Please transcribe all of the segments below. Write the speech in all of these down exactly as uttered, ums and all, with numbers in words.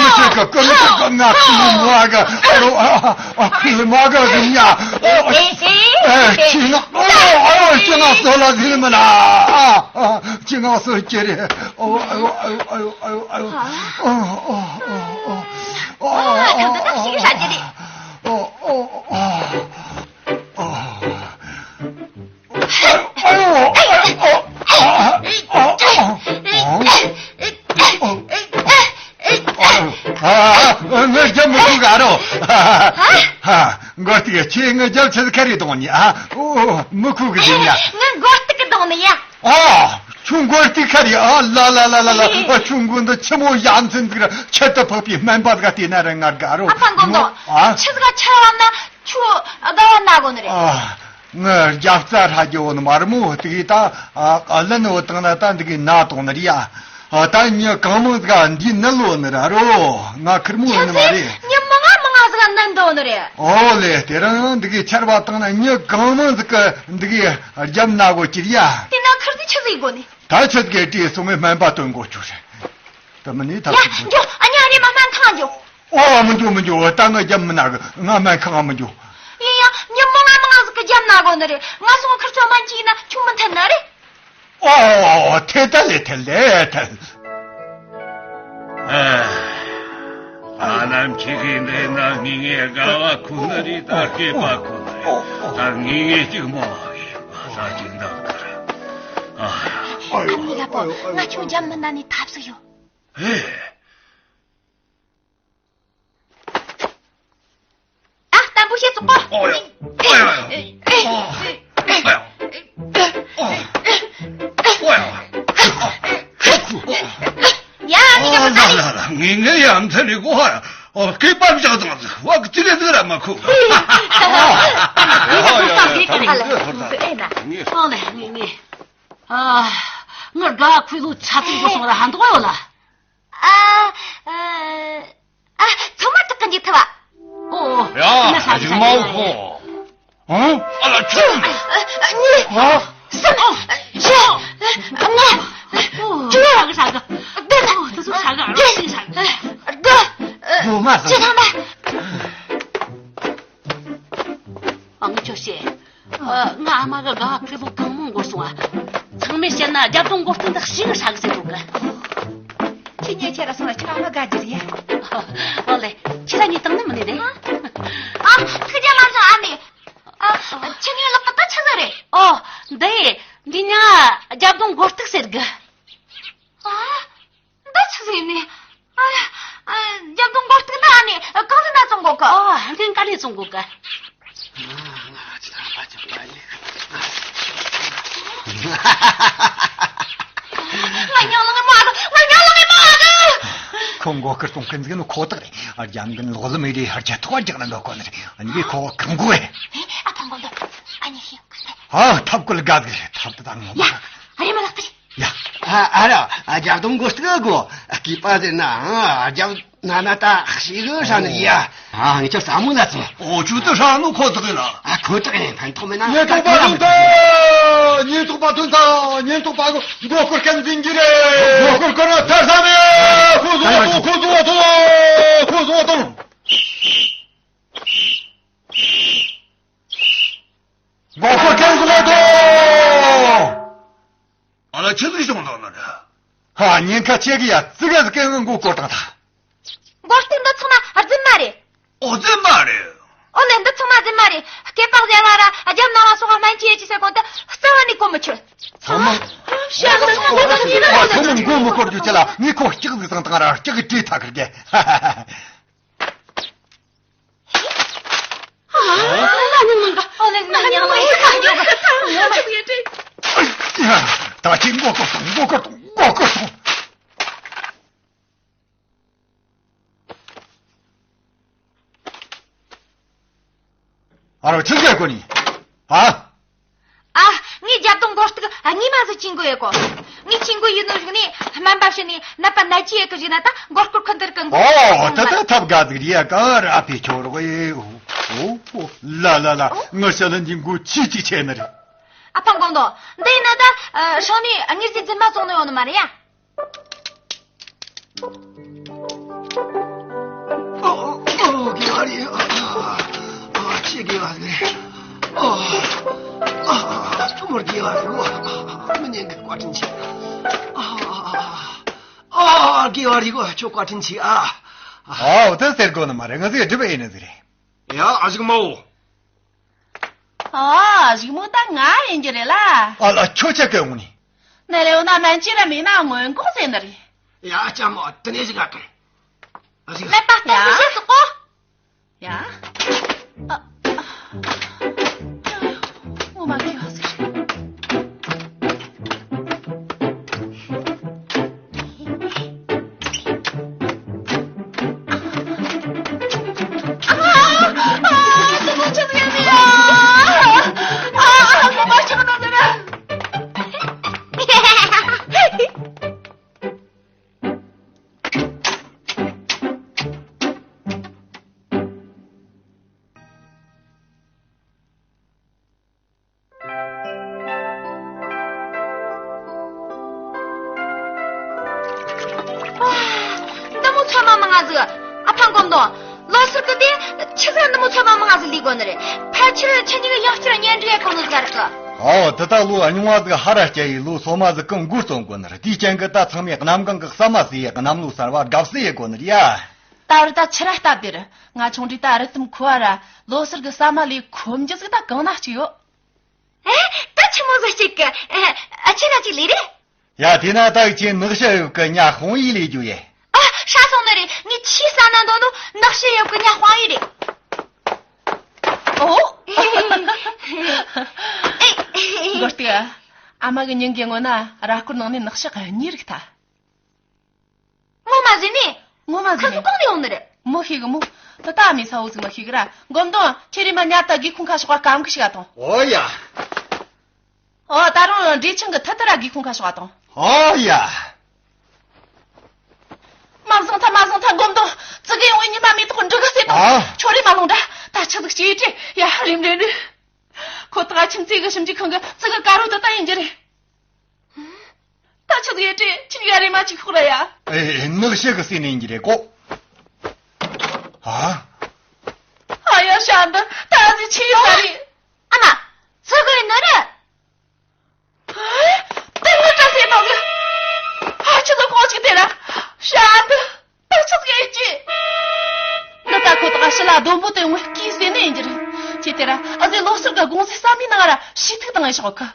མི་ཤེས་གི། སྐུ་མི་ཤེས་གི། ང་ཁུ་མོ་གི། ཨ་རོ། ཨ་ཨ། ཁུ་མོ་གི་ཟིན་ཡ། ཨ་ཨ། ཨེ་ཨེ། ཨེ་ཁྱི་ང་། ཨ་ཨ། ཁྱི་ང་སོ་ལ་ཟིན་མི་ན། ཨ་ཨ། ཁྱི་ང་སོ་ཁྱི་རེད། ཨོ་ཨོ་ཨོ། ཨ་ཨ། ཨ་ཨ། ཨ་ཨ། ཨ་ཨ། ཨ་ཨ། ཨ་ཨ། ཨ་ཨ། ཨ་ཨ། ཨ་ཨ། ཨ་ཨ། ཨ་ཨ། ཨ་ཨ། ཨ་ཨ། ཨ་ཨ། ཨ་ཨ། ཨ་ཨ། ངའི་རྒྱབ་མི་ཁུག་ག་རོ། ཧ། མགོ་སྟིག་ཁྱེད་ངའི་རྒྱབ་ཆི་ཟིག་ག་རེ་གཏོང་ནི། ཨ་ཨོ། མི་ཁུག་གི་ཟིན་ཡ། ངའི་མགོ་སྟིག་གི་གཏོང་ནི་ཡ། ཨ། ཁྱོད་མགོ་སྟིག་ག་རེ། ཨ་ལ་ལ་ལ་ལ་ལ། ཨ་ཁྱོད་མགོ་འདི་ཆི་མོ་ཡ་མཚན་ཟིག་ར། ཁྱད་དུ་འཕགས་པའི་སྨན་པ་ཟིག་ག་བལྟས་ན་ར་ང་དགའ་རོ། ཨ་ཕ་མགོ་མགོ། ཨ་ཆི་ཟིག་ག་ཆར་བབས་ན་ཁྱོད་དགའ་བ་ན་དགོ་ནི་རེད། ཨ། ངའི་རྒྱབ་རྩ་ཧྲ་རྒྱུ་བོ་ནི་མ་རེད་མོ། དེ་གི་ད་ཨ་ཨ་ལན་བོ་བཏང་ན་ད་འདི་གི་ན་གཏོང་ནི་རེད་ཡ། ཨ་ད་མྱི་གང་མང་ཟིག་ག་འདི་ནི་ལོ་ནི་ར་རོ། ང་ཁེར་མོ་ཡིན་ནི་མ་རེད། མྱི་མང་ང་མང་ང་ཟིག་ག་ནི་འདོད་ནི་རེད། ཨོ་ལེ། དེ་རིང་འདི་གི་ཆར་བ་བཏང་ན་མྱི་གང་མང་ཟིག་གི་འདི་གི་རྒྱབ་ན་གོ་ཅི་རེད་ཡ། དེ་ན་ཁེར་དེ་ཆི་ཟིག་དགོ་ནི། ད་ཆི་ཟིག་གི་བྲིས་སོང་ངས་སྨན་པ་སྟོན་དགོ་ཆོག་རེད། ད་མི་ནི་ཐབས་ཡ་ཟིག་དགོ། འགྱོ། ཨ་ནི་ཨ་ནི་མ་སྨན་ཁང་འགྱོ། ཨོ་མི་འགྱོ་མི་འགྱོ། ད་ང་རྒྱབ་མི་ན་གི། ང་སྨན་ཁང་མི་འགྱོ། ཡིན་ཡང་མྱི་མང་ང་མང་ང་ཟིག་གི་རྒྱབ་ན་གོ་ནི་རེད། ང་སོང་ཁིར་ཚོ་སྨན་གཅིག་ཡིན་ན་ཁྱོད་མི་འཐད་ནི་རེད། ཨོ་ཐད་ད་ལེ་ཐད་ལེ་ཐད། ཨ། ཨ་ནམ་ཁྱེད་ཀྱིས་འདི་ན་ངེད་ངའི་དགའ་བ་ཁུ་ནི་རེད། ད་སྐེད་པ་ཁུ་ནི་རེད། ད་ངེད་ངའི་གཅིག་མོ་ཡིན་པ་ས་གཅིག་འདང་གི་རེད། ཨ། ཨ་མི་ལ་པོ། ང་ཁྱོད་རྒྱབ་མི་ན་ནི་ཐབས་སུ་ཡོད། ཨེ། ཨ། གཏམ་པོ་བཤད་ཙོག་པོ། ཨོ་ཡ། ཨོ་ཡ། ཨོ་ཡ། ཨོ་ཡ། ཡ། མི་ཡ། ཨ་ལ་ལ་ལ། ངེད་ངའི་ཡ་མཚན་ནི་གོ་ཧ་ཡ། ཨོ་སྐེད་པ་བཞག་དང་ཟིག་བ་གི་ཙི་ལེ་ཟིག་ར་མ་ཁུག་ཨ་ལ་ངེད་ངེད། ཨ་ལ་ངེད་ངེད། ཨ། ངར་དགའ་ཁུལ་ལོ་ཆ་ཚིག་འགྲོ་སོང་ར་ཧ་འདུག་ཡོད་ལ། ཨ། ཨ། ཨ། ཚང་མ་དྲག་གི་འཇིག་ཐུབ་བ། ཨོ། ཡ། ཨ་ཞིག་མ་འོ་ཁོ། ཨང་། ཨ་ལ་ཆུ། ཨ། གཉིས། ཨ། གསུམ། བཞི། ལྔ། བཅུ་ར་གི་ཧྲ་གི། བདུན། ཨོ་དེ་ཚོ་ཧྲ་གི། ཨ་རོ་ཞིག་ཧྲ་གི། དགུ། ཨ། ངོ་མ་བཅུ་ཐམ་པ། ཨ་ངི་ཆོ་ཤེས། ཨ། ང་ཨ་མ་གི་དགའ་བ་ཁེ་ལོ་གང་མང་འགོར་སོང་ཨ། ཚང་མས་བཤད་ན་རྒྱབ་དོང་མགོ་སྟེང་དག་ཞིག་ཧྲ་གི་ཟེར་འདུག་གི། ཁྱེད་གཉིས་ཁྱེད་ར་སོང་ལ་ཁྱེད་ཨ་མ་དགའ་རྒྱུ་རེད། ཨོ་ལེ། ཁྱེད་ར་གཉིས་བཏང་ནི་མི་ནི་རེད། ཨ། ཐུགས་རྗེ་ལམ་སོང་ཨ་མའི། ཨ། ཁྱེད་གཉིས་ལག་གི་ད་ཆི་ཟིག་རེད། ཨོ། འདི་ཡི་འདི་ཉ་རྒྱབ་དོང་མགོ་སྟེགས་ཟེར་གི། ཨ། འདི་ཆི་ཟིག་ནི། ཨ། ཨ། རྒྱབ་དོང་མགོ་སྟེགས་ན་ཨ་ནི་གང་ཟིག་ན་བཙོང་གོ་གི། ཨོ། འདི་ག་ནས་བཙོང་གོ་གི། ང་ང་ཅི་ཐང་པ་ཅི་པ་ཡི། ང་ཉང་ལང་མ་གི། ང་ཉང་ལང་མ་གི། ཁོ་མགོ་སྐོར་གཏོང་མཁན་ཟིག་ནི་ཁོ་ཐག་རེད། རྒྱ་མགོན་ལོག་ལམ་མེད་རེད། རྒྱ་ཐོག་རྒྱག་ན་འདོད་གོ་ནི་རེད། ཨ་ནི་ཁོ་གང་དགོས་རེད། ཨ་ཕ་མགོ་འདོད། ཨ་ནི་ཤི། ཨ་ཐབ་ཀོ་ལ་དགའ་གི་རེད། ཐབ་ཏུ་དང་ངོ་མ། ཡ། ཨ་རེ་མ་ལགས་ཏེ། ཡ། ཨ་ཨ་ར། རྒྱབ་དོང་མགོ་སྟེགས་གོ། སྐེད་པ་ཟེར་ན་རྒྱབ་ན་ན་ད་ཤི་གི་ཧྲ་ནི་ཡ། ཨ་ངས་ཁྱོད་ས་མོ་ལ་ཚོ། ཨོ་ཁྱོད་ད་ཧྲ་ནོ་ཁོ་ཐག་ཡིན་ལ། ཨ་ཁོ་ཐག་ཡིན། ཕན་ཐོགས་མེད་ན་ཉེན་རྟོག་པ་ཐོན་ཐལ། ཉེན་རྟོག་པ་ཐོན་ཐལ། ཉེན་རྟོག་པ་གོ་མགོ་སྐོར་མཁན་འཛིན་གྱི་རེད། མགོ་སྐོར་སྐོར་ན་ཐར་ས་མེད། ཁོ་བཟོ་བ་ཐོངས། ཁོ་བཟོ་བ་ཐོངས། ཁོ་བཟོ་བ་ཐོངས། མགོ་སྐོར་མཁན་བཟོ་བ་ཐོངས། ཨ་ལ་ཆི་ཟིག་བྱུང་འདུག་ནི་རེད། ཧ། ཉེན་ཁ་ཆེ་གི་ཡ། ཙི་ག་ཟིག་གི་ངང་མགོ་སྐོར་བཏང་ཐལ། མགོ་སྐོར་འདི་ཚང་མ་རྫུན་མ་རེད། ཨོ་རྫུན་མ་རེད། ཨོ་ལེ། འདི་ཚང་མ་རྫུན་མ་རེད། སྐེད་པ་གཟེར་བ་ར་རྒྱབ་ན་བ་སོགས་སྨན་བཅོས་ཡེད་ཅིག་ཟེར་གོང་དུ་རྩ་བ་ནས་གོ་མི་ཆོད། ཚང་མ། ཤ་ཚང་མ་ཚང་མ་མགོ་མི་སྐོར་རྒྱུ་ཅི་ལ། ངས་ཁོ་ལྕགས་ཟིག་བཏང་བཏང་ར་ལྕགས་ཀྱི་བྲིས་ཐག་ཁུར་གི། ཨོ་ལེ། ང་ཉང་ལ་ཡིག་ཐག་འཇོག་གི། ད་ཁྱེད་མགོ་སྐོར་སོང་། མགོ་སྐོར་སོང་། མགོ་སྐོར་སོང་། ཨ་རོ། ཆི་ཟེར་གོ་ནི། ཨ། ཨ། ངའི་རྒྱབ་དང་མགོ་སྟག་གཉིས་མ་ཟིག་ཅིག་འགོ་ཡེ་གོ། ངས་ཅིག་འགོ་ཡེ་ནོ་ཞིག་ནས་སྨན་པ་ཞིག་ནས་ནད་པ་ནད་ཅི་ཡེ་གི་ཞིག་ན་ད་མགོ་སྐོར་ཁུ་འདིར་གི་འགོ། ཨོ། ད་ད་ཐབས་དགའ་ཟིག་རེད་ཡ། ག་ར་ཨ་ཕའི་ཁྱོ་རོག་ཡེ། ཨོ། ཨོ། ལ་ལ་ལ། ངི་ཤ་ལན་གྱི་མགོ་ཆི་ཅིག་ཆེ་ནི་རེད། ཨ་ཕ་མགོ་མདོ། འདི་ཡིན་ན་ད་ཤང་ནས་དངོས་རྫས་རྫུན་མ་བཙོང་ནི་ཡོང་ནི་མ་རེད་ཡ། ཨོ། ཨོ། དགེ་བ་རེད། ཨ། ཨ། ཆེས་དགེ་བ་རེད། ཨོ། ཨ། ཐུ་མོར་དགེ་བ་རེད། ཨོ། མི་ཉན་གི་བཀའ་དྲིན་ཆེ། ཨ། ཨ། དགེ་བ་རེད། ཨོ། ཁྱོད་བཀའ་དྲིན་ཆེ། ཨ། ཨོ། དེ་ཟེར་དགོས་ནི་མ་རེད། ང་ཚོས་སྒྲུབ་ཡིན་ནི་ཟིག་རེད། ཡ། ཨ་ཞིག་མ་འོ། ཨ། གཞུག་མོ་ད་ང་ཡིན་གྱི་རེད་ལ། ཨ་ལ། ཁྱོད་ཆ་གི་འོང་ནི། ནས་ལེའུ་ན་སྨན་བཅོས་ར་མིན་ན་སྔོན་འགོག་ཟེར་ནི་རེད། ཡ། ཅག་མོ་དེ་ནས་ཞིག་ལ་ཀར། ཨ་ཞིག་ལ། ལེ་པ་སྟོང་གི་ཡ། བཤད་སོ་ཀོ། ཡ། ཨ། ཨ། ངོ་མ་གི་ཡོད་ཟེར། འདི་མོ་ཚོད་མ་མང་ང་ཟིག་ཨ་ཕ་མགོ་མདོ། ལོ་སར་གི་དེ་ཆི་ཟིག་འདི་མོ་ཚོད་མ་མང་ང་ཟིག་ལས་དགོ་ནི་རེད། ཕལ་ཆེར་ཁྱེད་གཉིས་ཀྱི་ཡང་བསྐྱར་གཉེན་སྒྲིག་ཡེ་གོ་ནི་ཟེར་གི། ཨོ། དེ་དག་ལོ་རྙིང་བ་ཟིག་ཧ་ར་སྐྱེ་ཡི་ལོ་སོ་མ་ཟིག་གི་མགོ་རྩོམ་དགོ་ནི་རེད། དེའི་རྐྱེན་གི་ད་ཚང་མས་གནམ་གང་གི་ཟ་མ་ཟོས་ཡི། གནམ་ལོ་གསར་བ་དགའ་བསུ་ཡེ་གོ་ནི་རེད་ཡ། ད་བར་ད་ཕྱི་ར་སྟབས་བདེ་ར། ང་ཆུང་དུས་ད་རི་ཐུམ་ཁུ་བ་ར་ལོ་སར་གི་ཟ་མ་ལས་ཁོམ་རྒྱུ་ཟིག་ད་གང་ན་ཅིག་ཡོད། ཨེ། ད་ཆི་མོ་ཟིག་ཅིག་གི། ཨ། ཁྱེད་ར་ཅིག་ལས་རེད། ཡ། དེ་ན་ད་ཁྱེད་ནག་ཤ་ཡོད་གི་ཉ་ཧོང་ཡི་ལས་རྒྱུ་ཡེ། ཨ། ཧྲ་སོང་ནི་རེད། ངས་ཆི་ཟ་ན་འདོད་ནོ་ནག་ཤ་ཡོད་གི་ཉ་ཧོང་ཡི་རེད། ཨོ། ཨེ། མགོ་སྟེ། ཨ་མ་གི་སྙིང་གི་ངོ་ན་ར་སྐོར་ནང་ནས་ནག་ཤ་གཉིས་རིག་ཐལ། ངོ་མ་ཟིན་ནི། ངོ་མ་ཟིན་ཁ་ནི། སུ་གང་ནས་ཡོང་ནི་རེད། མོ་ཤེས་གི་མོ། ད་ལྟ་མི་ས་འོ་ཟིག་མ་ཤེས་གི་ར། མགོ་མདོ། ཁྱེད་རེ་མ་ཉར་ད་སྒེའུ་ཁུང་ཁ་ཕྱོགས་པ་སྐམ་གི་ཞིག་ག་དང་། ཨོ་ཡ། ཨོ། ད་རུང་འདྲེ་ཆུང་གི་ཐུ་ཐུ་ར་སྒེའུ་ཁུང་ཁ་ཕྱོགས་པ་དང་། ཨོ་ཡ། མ་བཟང་ཐལ། མ་བཟང་ཐལ། མགོ་མདོ། ཙི་གེ་ཡོང་བའི་ཉི་མ་མེ་ཏོག་འབྲུ་ག་ཟེ་དང་། ཨ། ཁྱོད་རེ་མ་ལོང་འདྲ། ད་ཆི་ཟིག་སྐྱེས་ཏེ་ཡ་ཧ་རིམ་རེ་རེ། ཁོ་ཐག་ཁྱིམ་མཚེས་གི་ཞིབ་འཇུག་ཁང་གི་ཙི་གེ་དཀར་རོ་དེ་ད་ཡིན་གྱི་རེད། ད་ཆི་ཟིག་ཡེ་ཏེ་ཁྱི་གཉིས་ཀ་རེ་མ་གཅིག་ཤོག་ར་ཡ། ཨེ། ནག་ཤ་གི་ཟེ་ནས་ཡིན་གྱི་རེད་ཀོ། ཨ། ཨ་ཡ། ཤ་འདི་ད་ཟིག་ཆི་ཡོད་ས་རེད། ཨ་མ། ཚུར་གི་ཡིན་ནི་རེད། ཨ། དེ་ངོ་ཅག་ཟེ་དང་གི། ཨ། ཆི་ཟིག་ཁོང་ཅིག་དེ་ར། ཤ་འདི་ད་ཆི་ཟིག་ཡེ་ཀྱི། འདི་ད་ཁོ་ཐག་ཤི་ལ་སྡོང་པོ་དེ་ངོ་སྐྱེས་ཟེ་ནས་ཡིན་གྱི་རེད། ཁྱེད་དེ་ར་ཨ་ཟེ་ལོ་སར་གི་དགོང་ཟས་ཟ་མའི་ནང་ར་ཞུ་ཐུག་བཏང་ཡེ་ཤོག་གི།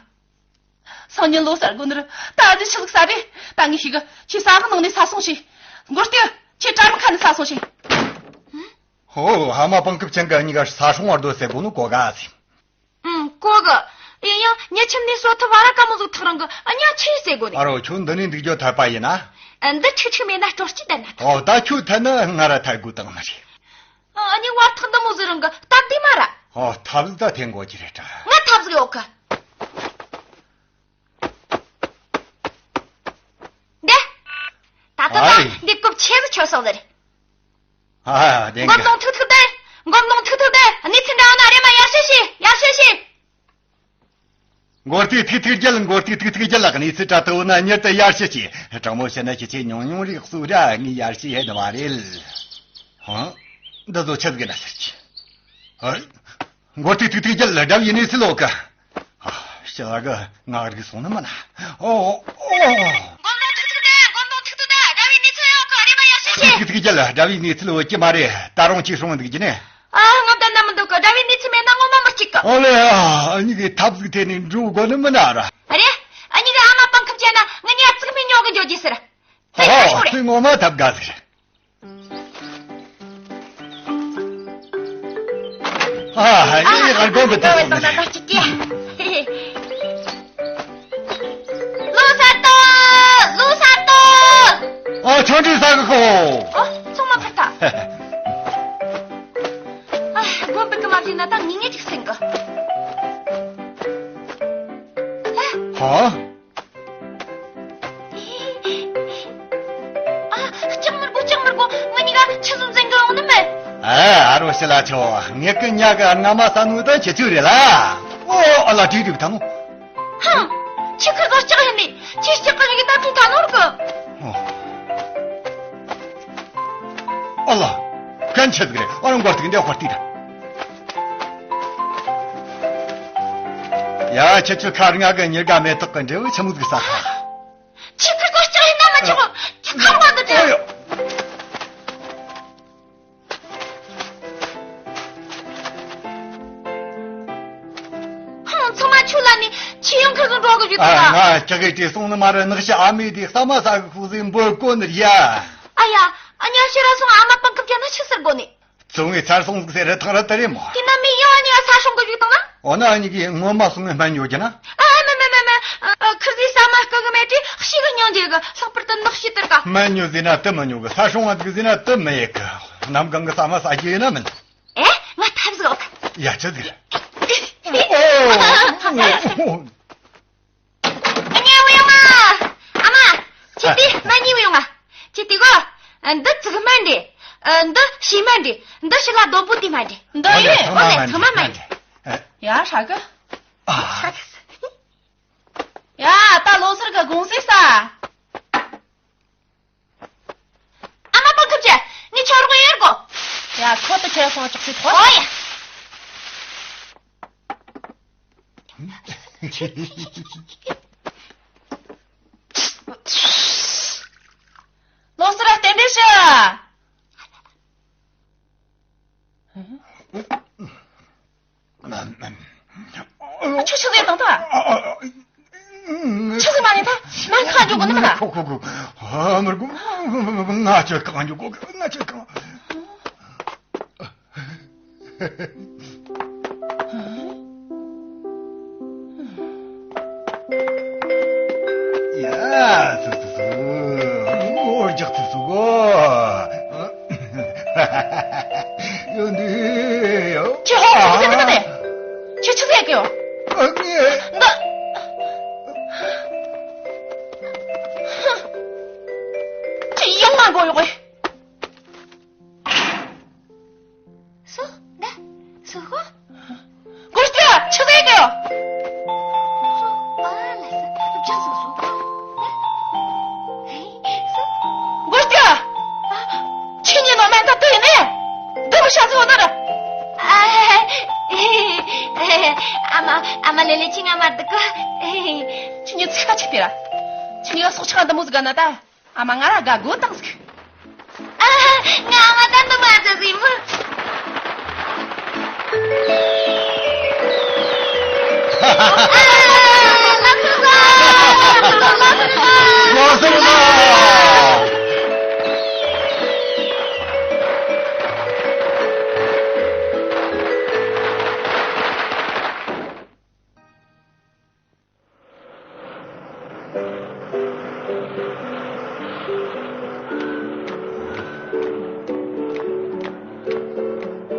སང་ཉིན་ལོ་གསར་དགོས་ནི་རེད། ད་ཨ་ཙི་ཆི་ཟིག་ཟ་རེད། ད་ངས་ཤེས་གི། ཁྱེད་ས་འོག་ནང་ནས་ཟ་སོང་ཞིག་མགོ་སྟེ། ཁྱེད་དྲ་རུ་ཁ་ནས་ཟ་སོང་ཞིག་ཧོ། ཧ་མ་པང་ཁུབ་ཅན་གི་གཉིས་ཀ་ས་སྲུང་བར་དོ་ཟེར་དགོས་ནི་གོ་ག་ཟིག་ཨུམ། གོ་གི། ཡིན་ཡང་ཉི་ཁྱིམ་ནས་སོ་ཐུབ་བ་ར་དཀའ་མོ་ཟིག་ཐག་རིང་གི། ཨ། ཉ་ཆི་ཟེར་དགོས་ནི། ཨ་རོ། ཁྱོད་འདི་ནས་འདུག་རྒྱུ་ཐར་པ་ཡིན་ན། ཨ། འདི་ཁྲིག་ཁྲིག་མེད་ན་སྤྲོ་སྐྱིད་ལྡན་ན་ཐུབ། ཨོ། ད་ཁྱོད་ཐད་ན་ང་ར་ཐད་དགོས་དང་ནི་རེད། ཨ་ནི་བར་ཐག་འདི་མོ་ཟིག་རིང་གི་སྟབས་བདེ་མ་ར། ཨོ། ཐབས་ཟིག་ད་འཐེན་དགོས་ཀྱི་རེད་དྲ། ང་ཐབས་ཟིག་ཡོད་གི། འདི། ད་ལྟ་ད་ཨའི། འདི་རྐུབ་ཆེ་ཟིག་ཆོད་སོང་ཟེར། ཨ། བདེན་གི། མགོ་ལོང་ཐུག་ཐུག་དེ། མགོ་ལོང་ཐུག་ཐུག་དེ། གནས་ཚུལ་འདྲ་བ་ན་རེ་མ་ཡར་ཞུ་ཞིག་ཡར་ཞུ་ཞིག་མགོ་རྟིག་ཐིག་ཐིག་རྒྱལ། མགོ་རྟིག་ཐིག་ཐིག་རྒྱལ་ལགས། གནས་ཚུལ་དྲ་ཐུབ་ན་མྱུར་དུ་ཡར་ཞུ་ཞིག་དྲང་མོ་བཤད་ན་ཁྱེད་ཆོས་ཉུང་ཉུང་རིག་གསུག་ར། ངས་ཡར་ཞུ་ཡེ་ནི་མ་རེད། ཧང་། འདི་ཚོ་ཆི་ཟིག་ན་ཟེར་གྱི། ཨ། མགོ་རྟིག་ཐིག་ཐིག་རྒྱལ། དགྲ་བོའི་གནས་ཚུལ་འོག་གི། ཨ། ཞི་ལ་གི་ང་རིག་སོང་ནི་མིན་ན། ཨོ། ཨོ། མགོ་ལོང་ཐུག་ཐུག་དེ། མགོ་ལོང་ཐུག་ཐུག་དེ། དགྲ་བོའི་གནས་ཚུལ་འོག་གི་རེ་མ་ཡར་ཞུ་ཞིག་ཐིག་ཐིག་རྒྱལ། དགྲ་བོའི་གནས་ཚུལ་འོག་གི་མ་རེད། ད་རུང་ཁྱེད་སྲུང་འདུག་གྱི་ནི། ཨ། ང་བསྡད་ན་མི་འདུག་གི། དགྲ་བོའི་གནས་ཚུལ་མེད་ན་ངོ་མ་མི་གཅིག་གི། ཨོ་ལེ། ཨ་ནི་གི་ཐབས་ཟིག་དེ་ནས་འགྲོ་དགོས་ནི་མིན་ན་ར། ཨ་རེ། ཨ་ནི་གི་ཨ་མ་པང་ཁབ་བྱས་ན་ངི་ཉ་ཙིག་མི་ཉོ་གི་འཇོག་རྒྱུ་ཟེར། ད་ཁ་ཤོར་རེ། ཨ་ངོ་མ་ཐབས་དགའ་ཟིག། ཨ་ཡིན་ཡིན། ང་དགོན་པའི་ཐོག་སོང་ནས། ལོ་གསར་གཏོད། ལོ་གསར་གཏོད། ཨ། ཆང་འདྲེན་ཟ་གི་ཤོག། ཨ། ཚང་མ་ཕར་ལྟ། ཨ། དགོན་པའི་ཀི་མ་བྱས་ན་ད་ངེས་ངེས་ཅིག་སེང་གི། ཧ། ཨ། ལྕགས་མི་དགོས། ལྕགས་མི་དགོས། ང་གཉིས་ཀ་ཆུ་ཟོམ་འཛིན་གི་ཡོང་ནི་མེད། ཨ། ཨ་རོ་ཤི་ལ་ཆོ། ངེད་ཀི་ཉ་གི་རྔ་མ་ས་ནུ་ད་ཁྱེད་ཚོའི་རེད་ལ། ཨོ། ཨ་ལ། དྲིས་དྲིས་ཐང་། ཧང་། ཁྱེད་ཁི་ཚོ་ལྕགས་ཡིན་ནི། ཁྱེད་ལྕགས་གི་ཡི་གེ་ད་བྲིས་ཐ་ནོར་གི། ཨོ། ཨ་ལ། གན་ཆེ་ཟིག་རེད། ཨ་རང་འགོར་ཐིག་འདི་དཔར་ཐིག་ར། ཡ། ཁྱེད་ཚོ་ཁ་རྔ་གི་ཉེར་དགའ་མེ་ཏོག་གི་འབྲས་བུ་ཆི་མོ་ཟིག་ཟ་ཁ། ཁྱེད་ཁི་ཚོ་ལྕགས་ཡིན་ན་མ་ཆོག་གོ། ཁྱེད་ཁ་བ་འདི་འདྲ། ཨོ་ཡོ། ཧང་། ཚང་མ་ཆུ་ལ་ནི་ཆུ་ཡང་ཁིར་ཟིག་འགྲོ་གི་བཞུགས། ཨ། ང་ཅག་གི་བྲིས་སོང་ནི་མ་རེད། ནག་ཤི་ཨ་མའི་དེ་ས་མ་ས་གི་ཁུག་ཟིག་འབོད་གོ་ནི་ར་ཡ། ཨ་ཡ། ཨ་ཉ་ཤི་ར་སོང་། ཨ་མ་པང་ཁབ་བྱས་ན་ཆི་ཟེར་གོ་ནི། བཙོང་ངས་ཚར་སོང་ཟིག་ཟེར་རེ་ཐག་ར་དེ་རེད་མོ། དེ་ན་མི་ཡོང་། ཨ་ཉ་ས་སྲུང་གི་བཞུགས་བཏང་ན། འོ་ན་ཨ་ཉི་གིས་ངོ་མ་སོང་ངས་སྨན་ཉོ་རྒྱུ་ན། ཨ། མེད་མེད་མེད་མེད། ཨ། ཁིར་ཟིག་ས་མ་སྐུ་གི་མེད་དྲི་ཤི་གི་སྙིང་རྗེ་གི། ལྷག་པར་དུ་ནག་ཤི་དེར་ཀ། སྨན་ཉོ་ཟེར་ན་དེ་མི་ཉོ་གི། ས་སྲུང་བ་ཟིག་ཟེར་ན་དེ་མི་ཡེ་གི། གནམ་གང་གི་ས་མ་ཟ་རྒྱུ་ཡིན་ན་མིན། ཨེ། ང་ཐབས་ཟིག་ཡོད་གི། ཡ། ཆི་ཟིག་རེད། ཨ་ཉེ་བུ་ཡོང་ང་། ཨ་མ། ཁྱེད་དེ་སྨན་ཉོ་བུ་ཡོང་ང་། ཁྱེད་དེ་གོ། འདི་ཙིག་སྨན་རེད། འདི་བྱེ་སྨན་རེད། འདི་ཕྱི་ལ་རྡོ་པོ་དེ་སྨན་རེད། འདི་ཡིན། ཨོ་ལེ། ཚང་མ་སྨན་རེད། ཡ། ཧྲ་གི། ཧྲ་གི། ཡ། ད་ལོ་སར་གི་དགོང་ཟས་ཟ། ཨ་མ་པང་ཁབ་ཆེ། ངས་ཆོ་རོགས་ཡེར་གོ། ཡ། ཁོ་ད་ཁྱེད་སོང་ཅོག་ཅིག་ཐོག། ཨོ་ཡ། ལོ་སར་རྟེན་འབྲེལ་ཞུ། ཁྱོད་ཆི་ཟེར་དང་ད། ཆི་ཟེར་མ་རེད་ད། སྨན་ཁང་འཇོག་གོ་ནི་མིན་ན། ཁོ་ཁོ་ཁོ། ཨ། མི་དགོས། ང་ཁྱོད་གང་འཇོག་གོ། ང་ཁྱོད་གང་། ཡ། སུ་སུ་སུ། ངོ་རྒྱག་ཐུབ་སུ་གོ། ཡོད་འདུག་ཡོད། ཁྱེད་ཧོ་ཧོ་ཟེར་གི་འདུག་ནས། ཁྱེད་ཆི་ཟེར་གི་ཡོད། ཨ་ངས། འདི། ཁྱེད་ཡང་ང་མགོ་གཡོག་གི། སུ། འདི། སུ་ཧོ། སྒོ་ཕྱེ། ཆི་ཟེར་གི་ཡོད། སུ། ཨ་ལ་སི། ཅག་སུ་སུ། སུ། སྒོ་ཕྱེ། ཨ། ཁྱེད་གཉིས་ནོ་མན་ད་དེ་ནས། འདི་མི་ཤ་ཟི་བ་ན་ར། ཨ་མ། ཨ་མ་ལེ་ལེ། ཁྱི་ང་མ་འདུག་གི། ཁྱེད་གཉིས་ཚིག་ད་ཆི་དེ་ར། ཁྱེད་གཉིས་ཀ་སྲོག་ཆགས་འདི་མོ་ཟིག་ག་ན་ད། ཨ་མ་ང་ར་དགའ་དགོས་བཏང་ཟིག། ཨ། ང་ཨ་མ་ད་འདི་མ་ཟ་ཟིག་མོ། ཨ། ལགས་སོ་ལགས་སོ་ལགས་སོ།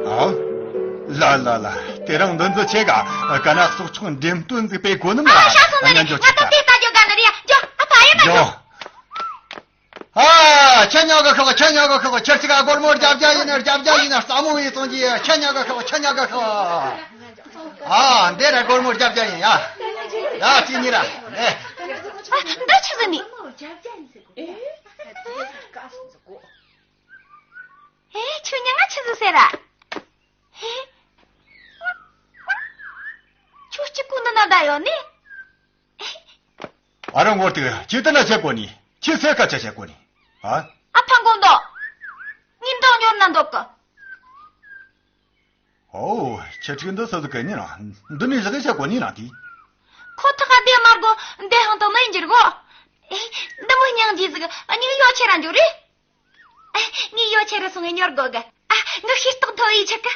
ཨ། ལ་ལ་ལ། དེ་རིང་འདི་ཚོ་ཆེ་ག་ག་ན་སྲོག་ཆགས་འགྲེམས་སྟོན་ཟིག་སྤེལ་གོ་ནི་མ། ཨ། ཤ་སོང་ན་རེད། ང་ད་དེ་ལྟ་རྒྱུ་དགའ་ནི་རེད། ཇོ། ཨ་ཕ་ཡེ་ན་ཇོ། ཨ། ཁྱེད་ཉོ་གི་ཤོག། ཁྱེད་ཉོ་གི་ཤོག། ཁྱེད་ཅིག་ག་སྒོར་མོ་བརྒྱད་བརྒྱ་ཡིན་ན་བརྒྱད་བརྒྱ་ཡིན་ན་སླ་མོ་ཡིན་སོང་གི། ཁྱེད་ཉོ་གི་ཤོག། ཁྱེད་ཉོ་གི་ཤོག། ཨ། འདི་ར་སྒོར་མོ་བརྒྱད་བརྒྱ་ཡིན་ཡ། ཡ། ཅི་ཉི་ར། ཨེ། ཨ། ད་ཆི་ཟེར་ནི། ཨེ། ཁྱོད་ཉ་ང་ཆི་ཟིག་ཟེར་ར། ཨེ། ཁྱོད་གཅིག་པུ་འདི་ན་བསྡད་ཡོད་ནི། ཨ་རང་ངོར་དུ་ཁྱེད་ལྟ་ན་བྱེད་དགོས་ནི། ཁྱེད་ཚེ་ཁ་ཆ་བྱེད་དགོས་ནི། ཨ། ཨ་ཕ་མགོ་མདོག། ངའི་མདོག་ཉོར་ན་འདོད་གི། ཨོ། ཁྱི་ཕྲུག་འདི་སུ་ཟིག་གི་ཉིན་རང་འདི་ནས་བཞག་གི་ཆ་གོ་ཉིན་རང་དེ། ཁོ་ཐག་ག་བདེ་མ་གོ་བདེ་ཧང་དང་མི་འགྱུར་གོ། ཨེ། འདི་མོ་སྙིང་རྗེ་ཟིག་སྙིང་ཡོ་ཆེ་རང་འགྱུར་རེད། ཨེ། ངས་ཡོ་ཆེ་རུ་སོང་ངས་ཉོར་དགོ་གི། ཨ། ངའི་ཤེས་རྟོགས་མཐོ་བའི་ཆེ་གི།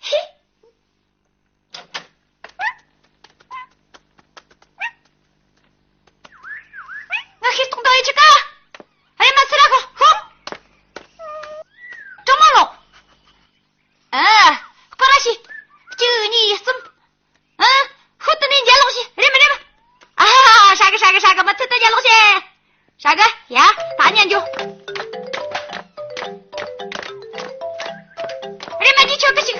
ཧི། ངའི་ཤེས་རྟོགས་མཐོ་བའི་ཆེ་གི། ཨེ་མ་སི་ར་གོ་ཧོ། ཀྲང་མ་ལོ། ཨ། སྐོར་ར་ཤི། གཅིག་གཉིས་གསུམ། ཨ། ཤོད་དུ་ནས་འཇལ་ལོག་ཤི་རེམ་རེམ། ཨ་ཧ་ཧ་ཧ། ཧྲ་གི་ཧྲ་གི་ཧྲ་གི་མི་ཚེ་དུ་འཇལ་ལོག་ཤི། ཧྲ་གི་ཡ་ད་ཉན་རྒྱུ། རེམ་མ་གི་ཆོག་གི་ཞིག་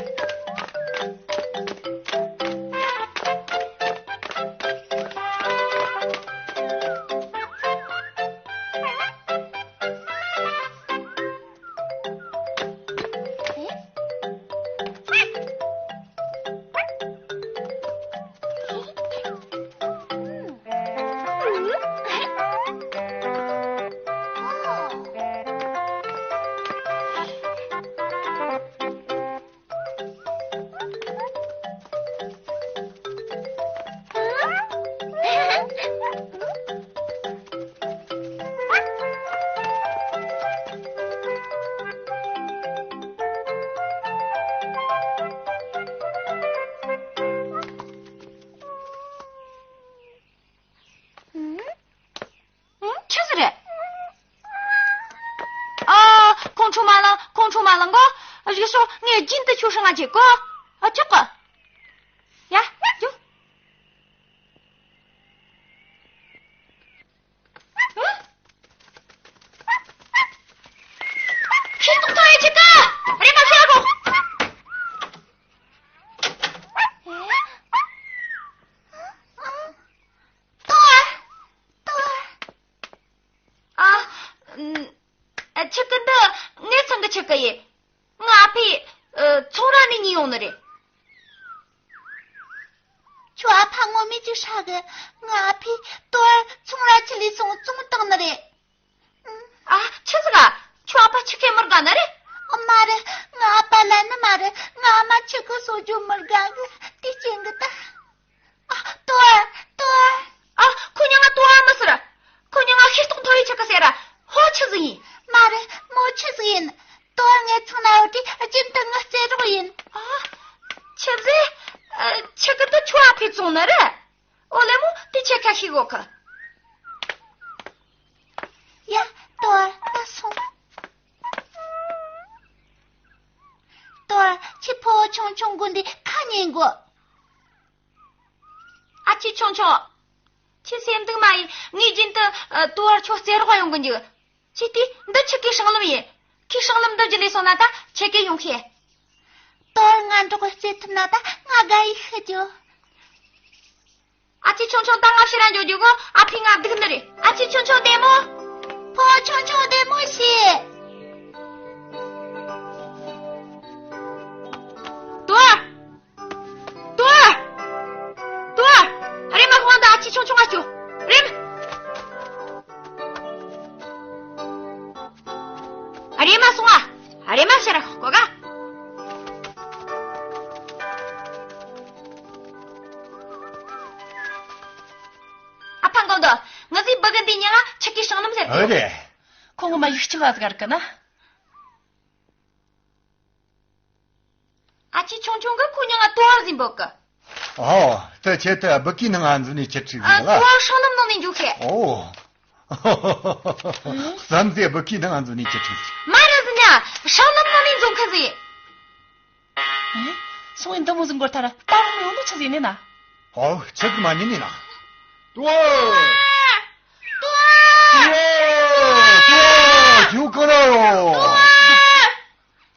ཆི་ཟིག་རེད། ཨ། ཁོང་ཁྲོ་མ་ལངས། ཁོང་ཁྲོ་མ་ལངས་གོ། རིག་སོ་ངས་རྒྱུན་དུ་ཁྱོད་ཧྲང་ང་བྱེད་གོ། ཨ། ཆོག་གི། ཡ། རྒྱུ། ཁྱེད་ཏོག་ཏོ་ཡེ་ཆེ་གི། རེམ་མ་ཤོག་གོ། ཏོ། ཏོ། ཨ། ཨ། ཆི་གི་འདི་ངའི་ཚང་གི་ཆི་གི་ཡིན། ང་ཨ་ཕས་ཨ། ཚོང་ར་ནས་ཉོས་ཡོང་ནི་རེད། ཁྱོད་ཨ་ཕ་ངོ་མས་ཅིག་ཧྲ་གི། ང་ཨ་ཕས་ཏོ་ཨར་ཚོང་ར་ཁྲིད་ལས་སོང་བཙོང་བཏང་ནི་རེད། ཨ། ཆི་ཟིག་ག་ཁྱོད་ཨ་ཕ་ཆི་གེ་མི་དགའ་ནི་རེད། ཨ། མ་རེད། ང་ཨ་ཕ་ལ་ནི་མ་རེད། ང་ཨ་མ་ཆི་གི་གསོ་རྒྱུ་མི་དགའ་གི། དེ་རྐྱེན་གི་ད། ཨ། ཏོ་ཨར། ཏོ་ཨར། ཨ། ཁོ་མྱིང་ང་ཏོ་ཨར་མི་ཟེར། ཁོ་མྱིང་ང་ཤེས་རྟོགས་མཐོ་བའི་ཆི་གི་ཟེར། ཧོ་ཆི་ཟིག་ཡིན། མ་རེད། མོ་ཆི་ཟིག་ཡིན། ཏོ་ཨར་ངའི་ཚང་ན་ཡོད་དུས་རྒྱུན་དུ་ངའི་རྩེད་རོགས་ཡིན། ཨ། ཆི་ཟིག་ཨ། ཆི་གི་འདི་ཁྱོད་ཨ་ཕས་བཙོང་ནི་རེད། ཨོ་ལེ་མོ་དེ་ཁྱེད་ཁ་ཤས་གོ་གི། ཡ། ཏོ་ཨར་ད་སོང་། ཏོ་ཨར་ཁྱེད་ཕོ་ཆུང་ཆུང་གི་འདི་ཁ་ཉན་གོ། ཨ་ཅེ་ཆུང་ཆུང་། ཁྱེད་སེམས་སྡུག་མ་ཡིན། ངས་རྒྱུན་དུ་ཨ། ཏོ་ཨར་ཁྱོད་རྩེད་རོགས་ཡོང་གི་འཇུག་ཅི་སྟེ་འདི་ཁྱེད་ཀྱི་སྲང་ལམ་ཡིན། ཁྱེད་སྲང་ལམ་འདི་བརྒྱུད་ལས་སོང་ན་ད་ཁྱེད་ཀྱི་ཡོང་ཤེས། ཏོ་ཨར་ང་འགྲོགས་རྩེད་ཐུབ་ན་ད་ང་དགའ་ཡི་ཤི་རྒྱུ། ཨ་ཅེ་ཆུང་ཆུང་ད་ང་ཕྱིར་ར་འགྱོ་རྒྱུ་གོ། ཨ་ཕས་ང་སྡུག་ནི་རེད། ཨ་ཅེ་ཆུང་ཆུང་བདེ་མོ། ཕོ་ཆུང་ཆུང་བདེ་མོ་བྱོས། ཏོ་ཨར། ཏོ་ཨར། ཏོ་ཨར། རེམ་མ་ཁོང་ད་ཨ་ཅེ་ཆུང་ཆུང་ང་སྐྱོ། རེམ། རེམ་མ་སོང་ཨ། རེམ་མ་ཕྱིར་ར་ཤོག་གོ་ག་ཨ་ཕ་མགོ་འདོགས། ང་ཚོའི་བུ་གི་འདི་མྱིང་ང་ཆི་གི་སྲང་ལམ་ཟེར་གི། ཨ་རེད། ཁོང་གི་མ་ཡིག་སྐྱེལ་བ་ཟིག་ར་གི་ན། ཨ་ཅེ་ཆུང་ཆུང་གི་ཁོ་མྱིང་ང་ཏོ་ཨར་ཟེར་འབོད་གི། ཨོ། དེ་ཁྱེད་དེ་སྦུ་གུའི་ནང་ང་འཛུལ་ནས་ཁྱི་ཁྲིག་ཨ། ཟིག་ལ། ཏོ་ཨར་སྲང་ལམ་ནང་ནས་འཇུག་ཤེས། ཨོ། བསམ་ཚེ་སྦུ་གུའི་ནང་ང་འཛུལ་ནས་ཁྱི་ཁྲིག་ཟིག་མ་རེད་ཟིན་ཡ། སྲང་ལམ་ནང་ནས་འཛུལ་མཁན་ཟིག་ཨེ། སོང་ངས་འདི་མོ་ཟིག་འགོར་ཐལ། ད་རུང་ཡོང་དུ་ཆི་ཟིག་ནས་ན། ཨོ། ཁྱི་གི་མ་ཉན་ནས་ན། ཏོ་ཨར། ཏོ་ཨར། ཏོ་ཨར། ཏོ་ཨར། ཁྱོད་གང་ན་ཡོད།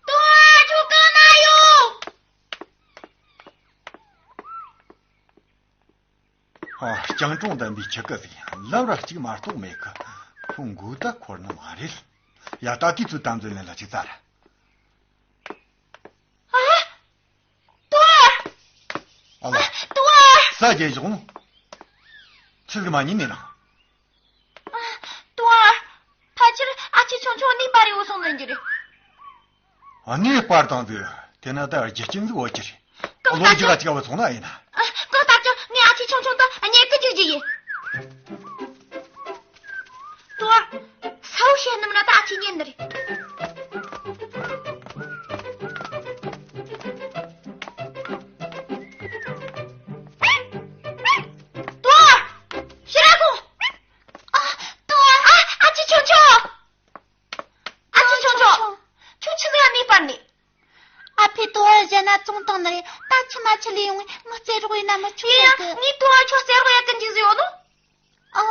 ཏོ་ཨར། ཏོ་ཨར། ཁྱོད་གང་ན་ཡོད། ཨ། སྤྱང་གྲུང་ལྡན་པའི་ཁྱི་གི་ཟིག་ལབ་ར་གཅིག་མ་གཏོགས་མེད་གི། ཁོ་མགོ་ད་འཁོར་ནི་མ་རེད། ཡ། ད་དུས་ཚོད་དམ་འཛིན་ལེན་ལ་ཅིག་ཙར། ཨ། ཏོ་ཨར། ཨ་ལ། ཏོ་ཨར། ས་རྒྱས་བཞག་ནོ། ཆི་ཟིག་མ་ཉན་ནས་ན། ཨ། ཏོ་ཨར། ཕལ་ཆེར་ཨ་ཅེ་ཆུང་ཆུང་གཉིད་སྤར་རེ་འོ་སོང་ནི་འགྱུར། ཨ། གཉིད་སྤར་བཏང་དུས། དེ་ན་ད་རྒྱུ་རྐྱེན་ཟིག་འོ་ཀྱི་རེད། གང་ལོ་ལྟར་རྒྱུ་ག་ཅིག་བ་ཚོང་ན་ཡིན་ན། ཨ། གང་ལྟར་ཀྱང་ངས་ཨ་ཆེ་ཆུང་ཆུང་དང་གཉེན་གི་འཇུག་རྒྱུ་ཡིན། ཏོ། ས་བོ་བཤད་ནམ་ན་ད་ཨ་ཆེ་ཉན་ནི་རེད། ཏོ། ཤི་ར་ཁོང་། ཨ། ཏོ། ཨ། ཨ་ཆེ་ཆུང་ཆུང་། ཨ་ཅེ་ཆུང་ཆུང་། ཁྱོད་ཆི་ཟིག་ཡང་མེད་པར་ནི། ཨ་ཕས་ཏོ་བར་གཞན་ན་བཙོང་བཏང་ནི་རེད། ད་ཁྱི་མ་ཁྱི་ལས་ཡོང་ངས་མི་རྩེ་རོགས་ཡིན་ན་མི་ཆོག་ཡིན་ཡང་ངས་ཏོ་བར་ཁྱོད་རྩེ་རོགས་ཡ་ཀི་འཇིག་ཟིག་ཡོད་ནོ། ཨ།